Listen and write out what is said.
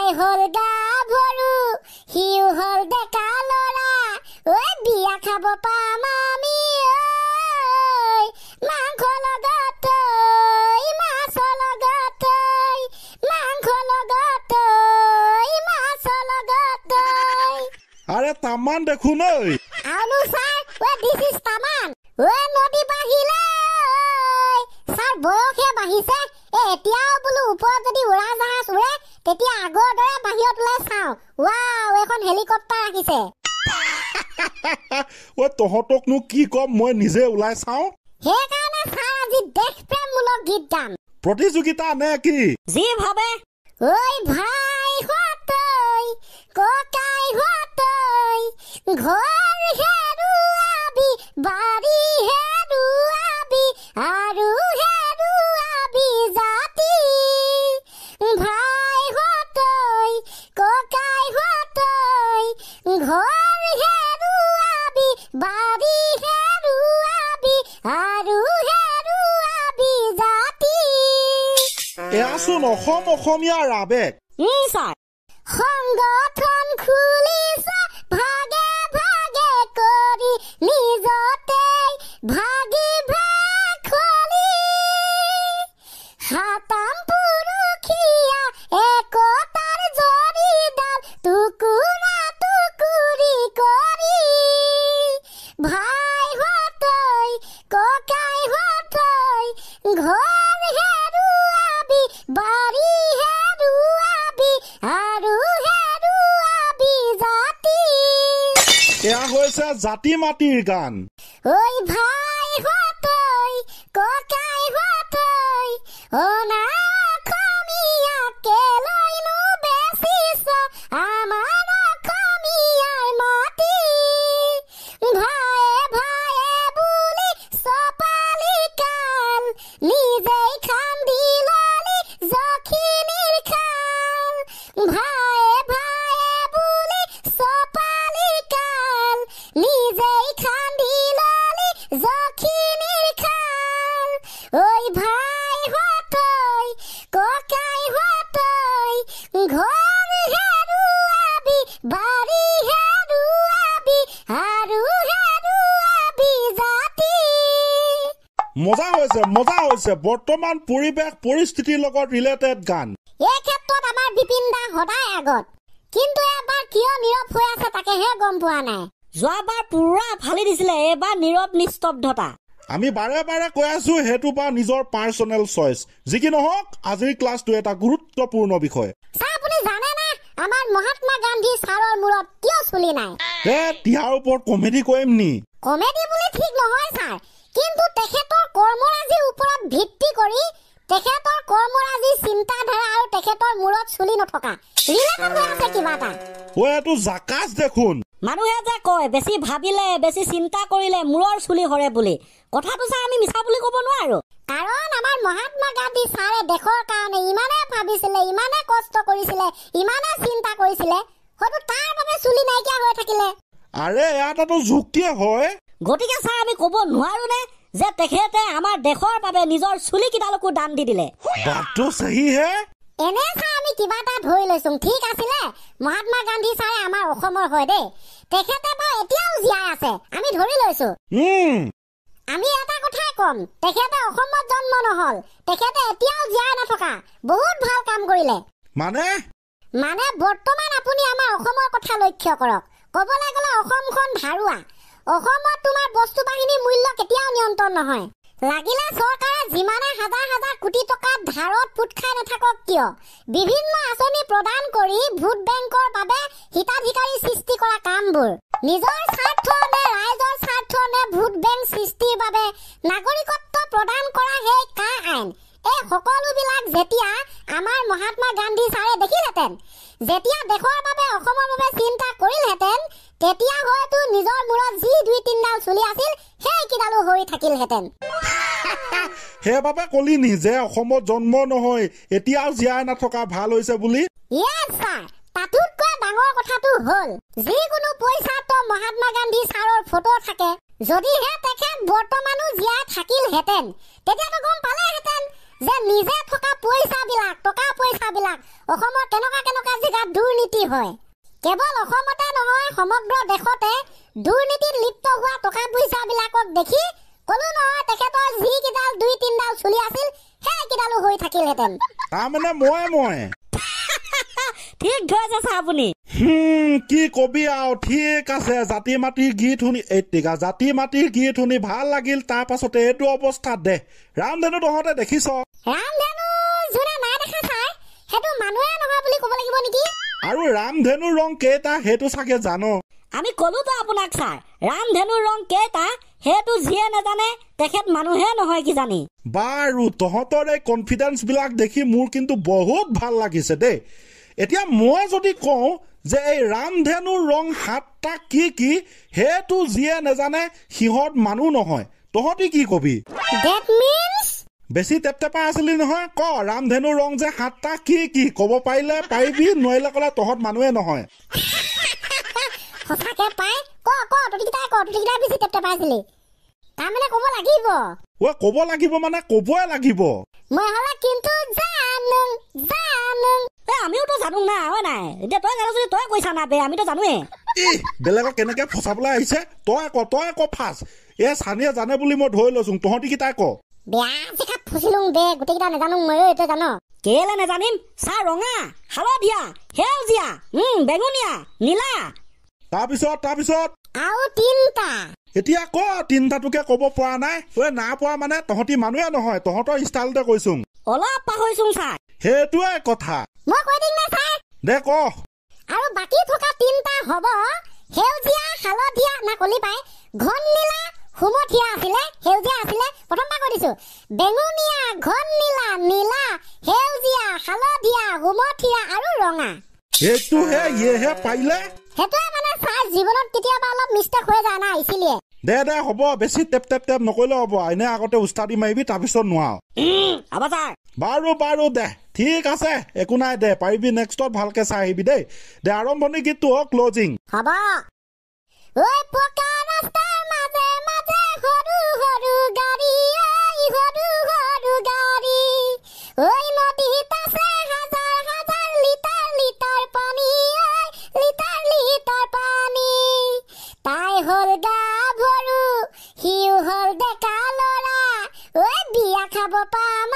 তাই হ'ল গাভৰু, সিও হ'ল ডেকা ল'ৰা, ঐ বিয়া খাব পাম আমি ঐ, মাংস লগত ঐ, মাছৰ লগত ঐ, মাংস লগত ঐ, মাছৰ লগত ঐ। আৰে তামান দেখোন ঐ। আনো ছাৰ, ঐ this is তামান। ঐ নদী বাঢ়িলে ঐ, ছাৰ বয়সহে বাঢ়িছে, এতিয়াও বোলো ওপৰত যদি উৰাজাহাজ উৰে তেতিয়া আগৰ দৰে বাহিৰত ওলাই চাওঁ, ৱাও এখন হেলিকপ্টাৰ আহিছে। ঐ তহঁতকনো কি ক'ম, মই নিজে ওলাই চাওঁ। সেইকাৰণে ছাৰ আজি দেশপ্ৰেমমূলক গীত গাম। প্ৰতিযোগিতা নে কি? যি ভাবে। ঐ ভাই হতৈ, ককাই হতৈ, ঘৰ হেৰুৱাবি, বাৰী হেৰুৱাবি, আৰু হেৰুৱাবি জাতি। ভাই হতৈ, ককাই হতৈ, ঘৰ হেৰুৱাবি, বাৰী হেৰুৱাবি, আৰু হেৰুৱাবি জাতি। এয়াচোন অসম অসমীয়াৰ আৱেগ। ছাৰ। সংগঠন খুলিছ ভাগে ভাগে কৰি, নিজতে ভাগি ভাগ খলি, সাতাম পুৰুষীয়া একতাৰ জৰিডাল টুকুৰা টুকুৰি কৰি। ভাই হতৈ, ককাই হতৈ, ঘৰ হেৰুৱাবি, বাৰী হেৰুৱাবি, আৰু হেৰুৱাবি জাতি। এয়া হৈছে জাতি মাটিৰ গান। ঐ ভাই হতৈ, ককাই হতৈ, অনা অসমীয়া কেলৈনো বেচিছ আমাৰ অসমীয়াৰ মাটি। ভায়ে ভায়ে বুলি চপালি কাল, নিজেই খান্দি ললি জখিনীৰ খাল। ভায়ে ভায়ে বুলি চপালি কাল, নিজেই খান্দি ললি জখিনীৰ খাল। ঐ ভাই হতৈ, ককাই হতৈ, ঘৰ হেৰুৱাবি, বাৰী হেৰুৱাবি, আৰু হেৰুৱাবি জাতি। মজা হৈছে, মজা হৈছে। বৰ্তমান পৰিৱেশ পৰিস্থিতিৰ লগত ৰিলেটেড গান। এই ক্ষেত্ৰত আমাৰ বিপিন দা সদায় আগত, কিন্তু এবাৰ কিয় নীৰৱ হৈ আছে তাকেহে গম পোৱা নাই। যোৱাবাৰ পুৰা ফালি দিছিলে, এইবাৰ নীৰৱ নিস্তব্ধতা। আমি বাৰে বাৰে কৈ আছো, সেইটো বা নিজৰ পাৰ্চনেল চইচ। যি কি নহওক, আজিৰ ক্লাছটো এটা গুৰুত্বপূৰ্ণ বিষয়। ছাৰ আপুনি জানে না আমাৰ মহাত্মা গান্ধী ছাৰৰ মূৰত কিয় চুলি নাই? এ ইয়াৰ ওপৰত কমেডি কৰিম নি? কমেডি বুলি ঠিক নহয় ছাৰ, কিন্তু তেখেতৰ কৰ্মৰাজিৰ ওপৰত ভিত্তি কৰি, তেখেতৰ কৰ্মৰাজিৰ চিন্তাধাৰা আৰু তেখেতৰ মূৰত চুলি নথকা ৰিলেটেড হৈ আছে কিবা এটা। ঐ এইটো জাকাজ দেখোন। মানুহে যে কয় বেছি ভাবিলে, বেছি চিন্তা কৰিলে মূৰৰ চুলি সৰে বুলি, কথাটো ছাৰ আমি মিছা বুলি ক'ব নোৱাৰো। কাৰণ আমাৰ মহাত্মা গান্ধী ছাৰে দেশৰ কাৰণে ইমানে ভাবিছিলে, ইমানে কষ্ট কৰিছিলে, ইমানে চিন্তা কৰিছিলে, হয়তো তাৰ বাবে চুলি নাইকিয়া হৈ থাকিলে। আৰে এয়াতো যুক্তিয়ে হয়। গতিকে ছাৰ আমি ক'ব নোৱাৰো নে যে তেখেতে আমাৰ দেশৰ বাবে নিজৰ চুলি কেইডালকো দান দি দিলে? বাতটো চহী হে। এনে ছাৰ আমি কিবা এটা ধৰি লৈছো, ঠিক আছিলে মহাত্মা গান্ধী ছাৰে আমাৰ অসমৰ হয় দেই, তেখেতে বাৰু এতিয়াও জীয়াই আছে, আমি ধৰি লৈছো। আমি এটা কথাই ক'ম, তেখেতে অসমত জন্ম নহল, তেখেতে এতিয়াও জীয়াই নথকা বহুত ভাল কাম কৰিলে। মানে? মানে বৰ্তমান আপুনি আমাৰ অসমৰ কথা লক্ষ্য কৰক, ক'বলৈ গ'লে অসমখন ধাৰুৱা। অসমত তোমাৰ বস্তু বাহিনীৰ মূল্য কেতিয়াও নিয়ন্ত্ৰণ নহয়। লাগিলে চৰকাৰে যিমানে হাজাৰ হাজাৰ কোটি টকা ধাৰত পোত খাই নাথাকক কিয়, বিভিন্ন আঁচনি প্ৰদান কৰি ভোট বেংকৰ বাবে হিতাধিকাৰী সৃষ্টি কৰা কামবোৰ নিজৰ স্বাৰ্থ নে ৰাইজৰ স্বাৰ্থ নে ভোট বেংক সৃষ্টিৰ বাবে নাগৰিকত্ব প্ৰদান কৰা সেই কা আইন, এই সকলোবিলাক যেতিয়া আমাৰ মহাত্মা গান্ধী ছাৰে দেখিলহেঁতেন, যেতিয়া দেশৰ বাবে অসমৰ বাবে চিন্তা কৰিলহেঁতেন, তেতিয়া হয়তো নিজৰ মূৰত যি দুই তিনিডাল চুলি আছিল সেইকেইডালো হৈ থাকিলহেঁতেন। সেইবাবে কলি নিজে অসমত জন্ম নহয় এতিয়াও জীয়াই নথকা ভাল হৈছে বুলি। য়েছ ছাৰ, তাতোতকৈ ডাঙৰ কথাটো হ'ল যিকোনো পইচাত মহাত্মা গান্ধী ছাৰৰ ফটো থাকে, যদিহে তেখেত বৰ্তমানো জীয়াই থাকিলহেঁতেন তেতিয়াতো গম পালেহেঁতেন যে নিজে থকা পইচাবিলাক, টকা পইচাবিলাক অসমৰ কেনেকুৱা কেনেকুৱা জেগাত দুৰ্নীতি হয়। কেৱল অসমতে নহয়, সমগ্ৰ দেশতে দুৰ্নীতিত লিপ্ত হোৱা টকা পইচাবিলাকক দেখি ক'লো নহয়, তেখেতৰ যিকেইডাল 2-3ডাল চুলি আছিল সেইকেইডালো হৈ থাকিলহেঁতেন। তাৰমানে মই ঠিক ধৰিছে ছাৰ আপুনি। কি কবি আৰু। ঠিক আছে, জাতি মাটিৰ গীত শুনি এই জাতি মাটিৰ গীত শুনি ভাল লাগিল। তাৰ পাছতে এইটো অৱস্থাত দে ৰামধেনু তহঁতে দেখিছ? ৰামধেনু যোনে নাই দেখা ছাৰ, সেইটো মানুহে নহয় বুলি ক'ব লাগিব নেকি? আৰু ৰামধেনুৰ ৰং কেইটা সেইটো চাগে জানো? আমি ক'লোতো আপোনাক ছাৰ, ৰামধেনুৰ ৰং কেইটা সেইটো যিয়ে নাজানে তেখেত মানুহে নহয় কিজানি। বাৰু তহঁতৰ এই কনফিডেন্স বিলাক দেখি মোৰ কিন্তু বহুত ভাল লাগিছে দেই। এতিয়া মই যদি কওঁ যে এই ৰামধেনুৰ ৰং 7টা কি কি, সেইটো যিয়ে নাজানে সিহঁত মানুহ নহয়, তহঁতি কি কবি? বেছি টেপটেপাই আছিলি নহয়, ক ৰামধেনুৰ ৰং যে 7টা কি কি ক'ব পাৰিলে পাৰিবি, নোৱাৰিলে ক'লে তহঁত মানুহে নহয়। সঁচাকে পাই ক ক, তহঁতিকেইটাই ক, তহঁতিকেইটাই বেছি টেপটেপাই আছিলি। তাৰমানে ক'ব লাগিব। ঐ ক'ব লাগিব মানে ক'বই লাগিব। মই হ'লে কিন্তু জানো জানো। এ আমিওতো জানো না, হয় নাই? এতিয়া তই জানো যদি তই কৈছা না বে, আমিতো জানোৱে। ই বেলেগক কেনেকে ফচাবলৈ আহিছে, তই ক, তই ক ফাৰ্ষ্ট। এ চানিয়ে জানে বুলি মই ধৰি লৈছো, তহঁতিকেইটাই ক। বেয়া জেগাত ফচিলো বে, গোটেইকেইটা নাজানো মই। তই জান? কেলে নাজানিম ছাৰ? ৰঙা, হালধীয়া, সেউজীয়া, বেঙুনীয়া, নীলা। তাৰপিছত তাৰপিছত আৰু 3টা। এতিয়া ক, 3টাটোকে ক'ব পৰা নাই। ঐ না পোৱা মানে তহঁতি মানুহে নহয়, তহঁতৰ ষ্টাইলতে কৈছো। অলপ পাহৰিছো ছাৰ। সেইটোৱে কথা। মই কৈ দিম না ছাৰ? দে ক। আৰু বাকী থকা 3টা হ'ব সেউজীয়া, হালধীয়া না কলি পাই, ঘন নীলা, সুমথিয়া আছিলে, সেউজীয়া আছিলে, প্ৰথমবাৰ কৈ দিছো। বেঙুনীয়া, ঘন নীলা, নীলা, সেউজীয়া, হালধীয়া, সুমথিয়া আৰু ৰঙা। সেইটোহে ইয়েহে পাৰিলে। সেইটোৱে মানে ছাৰ, জীৱনত কেতিয়াবা অলপ মিষ্টেক হৈ যায় না, ইচিলিয়ে। দে দে হ'ব, বেছি টেপ টেপ টেপ নকৰিলেও হ'ব। এনে আগতে উস্তাদি মাৰিবি, তাৰপিছত নোৱাৰো। বাৰু বাৰু দে, ঠিক আছে, একো নাই দে, পাৰিবি নেক্সটত ভালকে চাই আহিবি দেই। দে আৰম্ভণি গীতটো হওক, ক্লজিং হ'ব। ঐ পকা ৰাস্তাৰ মাজে মাজে সৰু সৰু গাড়ী, ঐ সৰু সৰু গাড়ী, ঐ নদীত আছে হাজাৰ হাজাৰ লিটাৰ লিটাৰ পানী, ঐ লিটাৰ লিটাৰ পানী। তাই হ'ল গাভৰু, সিও হ'ল ডেকা ল'ৰা, ঐ বিয়া খাব পাম।